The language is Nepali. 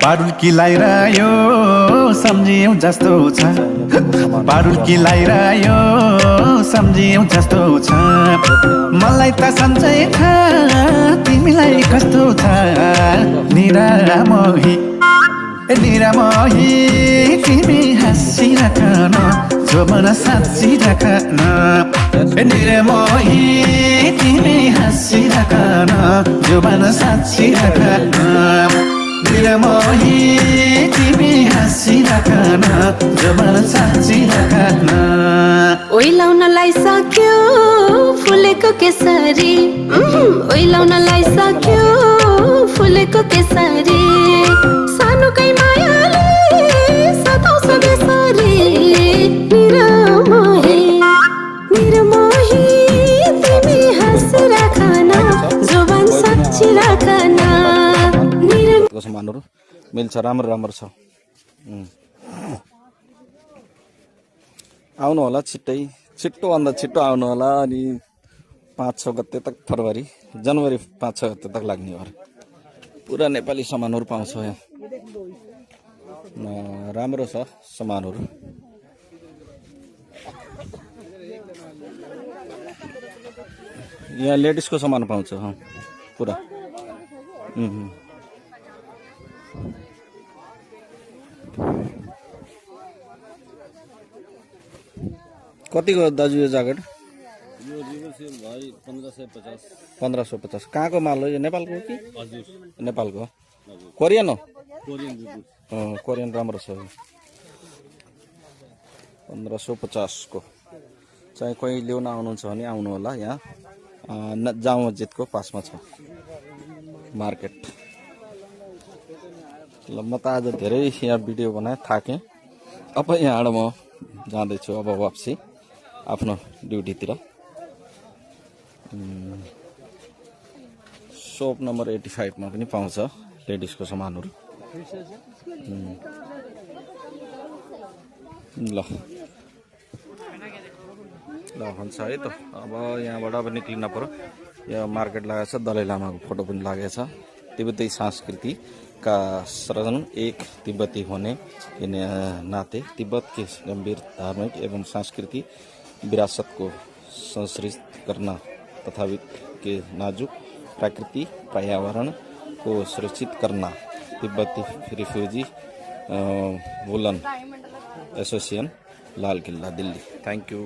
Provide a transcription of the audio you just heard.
बारुल किलाइरह्यो सम्झियौ जस्तो छ बारुल किलाइरह्यो सम्झियौ जस्तो छ मलाई त सन्चै छ तिमीलाई कस्तो छ निरामोही निरामोही तिमी हाँसिराखन जो मन साँचिराखन निरामोही तिमी हाँसिराखन जो मन साँचिराखन निरामोही तिमी हाँसिराखन जो मन साँचिराखन ओइलाउनलाई सक्यो फुलेको केसरी ओइलाउनलाई सक्यो फुलेको केसरी सानोकै मायाले सताउँछ बेसरी निरामोही निरामोही तिमी हाँसिराखन जोबान साँचिराखन सामानहरू मिल्छ राम्रो राम्रो छ आउनु होला छिट्टोभन्दा छिट्टो आउनु होला अनि 5-6 गते तक फरवरी जनवरी 5-6 गते तक लाग्ने हो पुरा नेपाली सामानहरू पाउँछ यहाँ राम्रो छ सामानहरू यहाँ लेडिसको सामान पाउँछ पुरा कतिको दाजु यो ज्याकेट यो रिभर्सेल भाइ 1550 कहाँको माल हो यो नेपालको कि हजुर नेपालको कोरियन हो कोरियन रिभर्स कोरियन राम्रो छ 1550 को चाहिँ कोही ल्याउन आउनुहुन्छ भने आउनु होला यहाँ जाउँ मस्जिदको पासमा छ मार्केट ल म त आज धेरै यहाँ भिडियो बनाएँ थाकेँ अब यहाँबाट म जाँदैछु अब वापसी आफ्नो ड्युटीतिर सोप नम्बर 85 मा पनि पाउँछ लेडिसको सामानहरू ल ल हुन्छ है त अब यहाँबाट अब निक्लिन पर्यो यो मार्केट लागेको छ दलाई लामाको फोटो पनि लागेको छ तिब्बती संस्कृति का सृजन एक तिब्बती होने के नाते तिब्बत के गंभीर धार्मिक एवं सांस्कृतिक विरासत को संरक्षित करना तथा के नाजुक प्राकृतिक पर्यावरण को सुरक्षित करना तिब्बती refugee woollen association Lal Qila Delhi. Thank you.